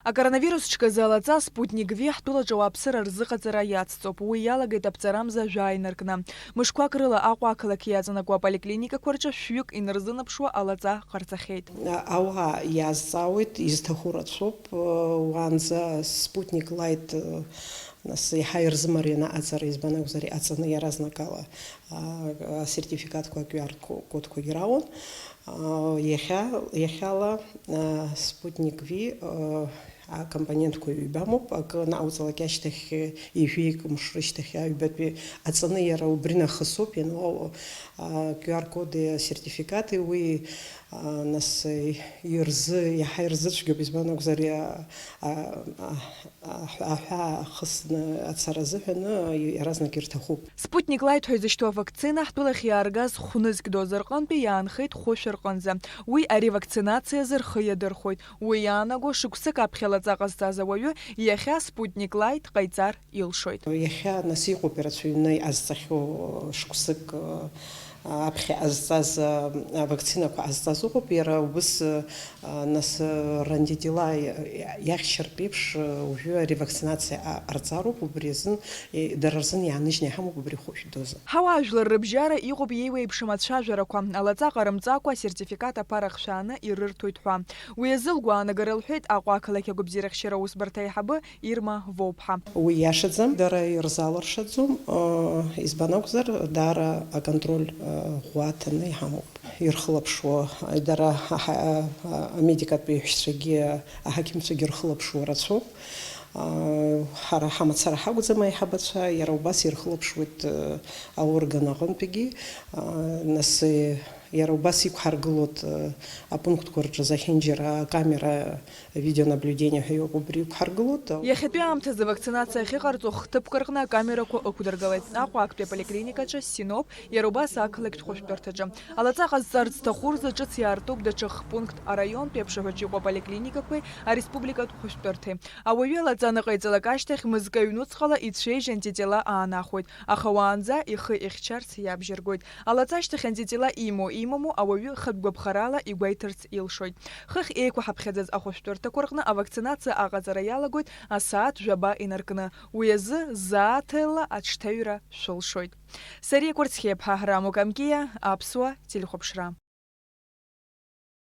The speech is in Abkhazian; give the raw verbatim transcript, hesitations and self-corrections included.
Акоронавирус ҽказы алаҵа Спутник V ҳтәылаҿы ауааԥсыра рзыҟаҵара иацҵоуп. Уи иалагеит аԥҵарамза жәаа инаркны. Мышқәак рыла Аҟәа ақалақь иаҵанакуа аполиклиникақәа рҿы шәҩык инарзынаԥшуа алаҵа ҟарҵахьеит. Ауаа иазҵаауеит, изҭаху рацәоуп. Уаанӡа Спутник Лайт, нас, иаҳа ирзымарианы аҵара, избан акәзар, аҵаны иаразнакала, а, асертификатқәа, Q R кодқәагьы раун. А, иахьа, иахьала, а, Спутник V, а, акомпонентқәа ҩба амоуп, акы наҟауҵалак ашьҭахь, ҩажәи акы мыш рышьҭахь аҩбатәи аҵаны иара убри нахысуп, иануа, а, Q R коди асертификати уи, а, нас, ирзы, иаҳа ирзыцәгьоуп, избан акәзар, а, а, а, аҳәаа ахысны ацара азыҳәан иаразнак ирҭахуп. Спутник Лайт ҳәа изышьҭоу авакцина ҳтәылахь иааргаз хә-нызқь доза рҟынтәи иаанхеит хәышә рҟынӡа. Уи аревакцинациазы рхы иадырхәоит. Уи иаанаго шықәсык аԥхьа лаҵа ҟазҵаз ауаҩы иахьа Спутник Лайт ҟаиҵар илшоит. Иахьа нас иҟоуп ирацәаҩны иҟазҵахьоу шықәсык, а, аԥхьа ҟазҵаз, а, авакцинақәа ҟазҵаз ыҟоуп, иара убыс, а, нас, а, рантидела иа-, иахьчартә еиԥш, а, уажәы аревакцинациа, а, ҟарҵароуп, убри азын, и-, дара рзын иааныжьны иҳамоуп убри хәышә доза. Ҳауаажәлар рыбжьара иҟоуп иеиуеиԥшым ацәажәарақәа, алаҵа ҟарымҵакәа асертификат аԥара хшәааны ирырҭоит ҳәа. Уи азы лгәаанагара лҳәеит Аҟәа ақалақь агәабзиарахьчара аусбарҭа аиҳабы Ирма Воуԥҳа. Уи иашаӡам, дара ирзалыршаӡом, э, избан акәзар, даара аконтроль, э, ӷәӷәа аҭаны иҳамоуп. Ирхылаԥшуа, дара аҳа-, а-, амедикатә еиҳәшьцәагьы, аҳақьымцәагьы рхылаԥшуа рацәоуп. А, ҳара ҳамацара ҳакәӡам аиҳабацәа, иара убас ирхылаԥшуеит, э, аорган аҟынтәигьы, а, нас, э, иара убас иқәҳаргылоит, э, апунктқәа рҿы зехьынџьара акамера, видеонаблюдение ҳәа иоуп, убри иқәҳаргылоит. Иахьатәи аамҭазы авакцинациа ахьыҟарҵо хҭыԥқәа рҟны акамерақәа ықәдыргылеит. Аҟәа актәи аполиклиникаҿы, Синоп, иара убас ақалақьтә хәышәтәырҭаҿы. Алаҵа ҟазҵар зҭаху рзы ҿыц иаартуп даҽа хпункт араионтәи аԥшаҳәаҿы иҟоу аполиклиникақәеи ареспубликатә хәышәтәырҭеи. Ауаҩы алаҵа аныҟаиҵалак ашьҭахь мызкы аҩнуҵҟала ицәеижь антитела аанахәоит, аха уаанӡа ихы ихьчарц иабжьаргоит. Алаҵа ашьҭахь антитела имоу имаму ауаҩы хатә гәаԥхарала игәеиҭарц илшоит. Хыхь еиқәҳаԥхьаӡаз ахәышәтәырҭақәа рҟны авакцинациа аҟаҵара иалагоит асааҭ жәаба инаркны. Уи азы зааҭыла аҽҭаҩра шәылшоит. Сариа Кәарцхиаԥҳа, Рамо Камкиа, Аԥсуа телехәаԥшра.